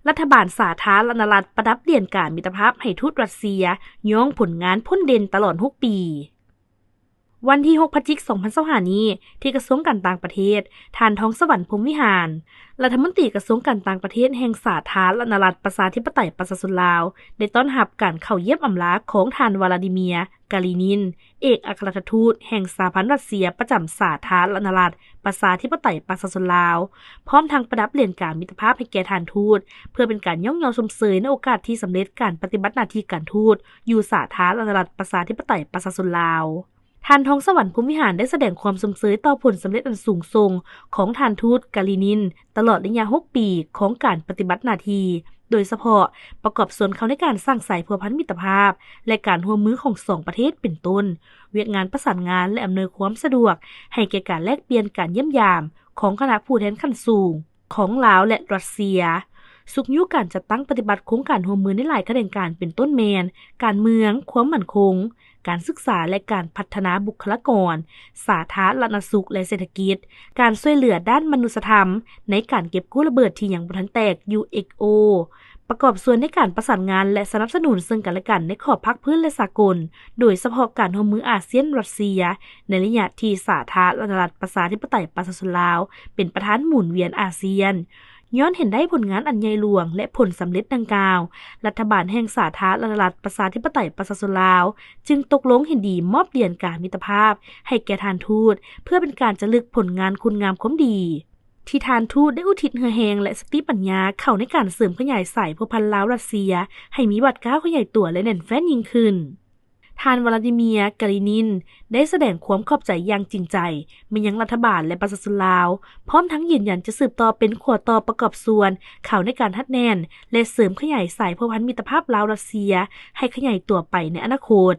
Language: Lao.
ລັດຖະບານສາທາລະນະລັດ ປະດັບຫຼຽນກາມິດຕະພາບໃຫ້ທູດຣັດເຊຍ ຍ້ອງຜົນງານພົ້ນເດັ່ນຕະຫຼອດຫົກປີ. ວັນທີຫົກ ພະຈິກ ສອງພັນຊາວຫ້ານີ້ ທີ່ກະຊວງການຕ່າງປະເທດ, ທ່ານ ທອງສະຫວັນ ພົມວິຫານ ລັດຖະມົນຕີກະຊວງການຕ່າງປະເທດແຫ່ງສາທາລະນະລັດ ປະຊາທິປະໄຕ ປະຊາຊົນລາວ ໄດ້ຕ້ອນຮັບການເຂົ້າຢ້ຽມອຳລາຂອງທ່ານ ວລາດີເມຍ ກາລີນິນ ເອກອັກຄະລັດຖະທູດແຫ່ງສະຫະພັນຣັດເຊຍປະຈຳສາທາລະນະລັດ ປະຊາທິປະໄຕ ປະຊາຊົນລາວ, ພ້ອມທັງປະດັບຫຼຽນກາມິດຕະພາບໃຫ້ແກ່ທ່ານທູດ ເພື່ອເປັນການຍ້ອງຍໍຊົມເຊີຍໃນໂອກາດທີ່ສຳເລັດການປະຕິບັດໜ້າທີ່ການທູດຢູ່ສາທາລະນະລັດ ປະຊາທິປະໄຕ ປະຊາຊົນລາວ. ທ່ານ ທອງສະຫວັນ ພົມວິຫານ ໄດ້ສະແດງຄວາມຊົມເຊີຍຕໍ່ຜົນສຳເລັດອັນສູງສົ່ງຂອງທ່ານທູດ ກາລີນິນ ຕະຫຼອດໄລຍະຫົກປີຂອງການປະຕິບັດໜ້າທີ່, ໂດຍສະເພາະປະກອບສ່ວນເຂົ້າໃນການສ້າງສາຍພົວພັນມິດຕະພາບ ແລະ ການຮ່ວມມືຂອງສອງປະເທດ ເປັນຕົ້ນ ວຽກງານປະສານງານ ແລະ ອຳນວຍຄວາມສະດວກໃຫ້ແກ່ການແລກປ່ຽນການຢ້ຽມຢາມຂອງຄະນະຜູ້ແທນຂັ້ນສູງຂອງລາວ ແລະ ຣັດເຊຍ, ຊຸກຍູ້ການຈັດຕັ້ງປະຕິບັດໂຄງການຮ່ວມມືໃນຫຼາຍຂະແໜງການ ເປັນຕົ້ນແມ່ນ ການເມືອງ, ຄວາມໝັ້ນຄົງ, ການສຶກສາ ແລະ ການພັດທະນາບຸກຄະລາກອນ, ສາທາລະນະສຸກ ແລະ ເສດຖະກິດ, ການຊ່ວຍເຫຼືອດ້ານມະນຸດສະທຳໃນການເກັບກູ້ລະເບີດທີ່ຍັງບໍ່ທັນແຕກ UXO, ປະກອບສ່ວນໃນການປະສານງານ ແລະ ສະໜັບສະໜູນເຊິ່ງກັນແລະກັນໃນຂອບພາກພື້ນ ແລະ ສາກົນ, ໂດຍສະເພາະການຮ່ວມມືອາຊຽນ-ຣັດເຊຍ ໃນໄລຍະທີ່ສາທາລະນະລັດ ປະຊາທິປະໄຕ ປະຊາຊົນລາວ ເປັນປະທານໝູນວຽນອາຊຽນ. ຍ້ອນເຫັນໄດ້ຜົນງານອັນໃຫຍ່ຫຼວງ ແລະ ຜົນສຳເລັດດັ່ງກ່າວ, ລັດຖະບານແຫ່ງສາທາລະນະລັດ ປະຊາທິປະໄຕ ປະຊາຊົນລາວ ຈຶ່ງຕົກລົງເຫັນດີມອບຫຼຽນກາມິດຕະພາບໃຫ້ແກ່ທ່ານທູດ ເພື່ອເປັນການຈະລຶກຜົນງານຄຸນງາມຄວາມດີ ທີ່ທ່ານທູດໄດ້ອຸທິດເຫື່ອແຮງ ແລະ ສະຕິປັນຍາເຂົ້າໃນການເສີມຂະຫຍາຍສາຍພົວພັນລາວ-ຣັດເຊຍ ໃຫ້ມີບາດກ້າວຂະຫຍາຍຕົວ ແລະ ແໜ້ນແຟ້ນຍິ່ງຂຶ້ນ. ທ່ານ ວລາດີເມຍ ກາລີນິນ ໄດ້ສະແດງຄວາມຂອບໃຈຢ່າງຈິງໃຈມາຍັງລັດຖະບານ ແລະ ປະຊາຊົນລາວ, ພ້ອມທັງຢືນຢັນຈະສືບຕໍ່ເປັນຂົວຕໍ່ປະກອບສ່ວນເຂົ້າໃນການຮັດແໜ້ນ ແລະ ເສີມຂະຫຍາຍສາຍພົວພັນມິດຕະພາບລາວ-ຣັດເຊຍ ໃຫ້ຂະຫຍາຍຕົວໄປໃນອະນາຄົດ.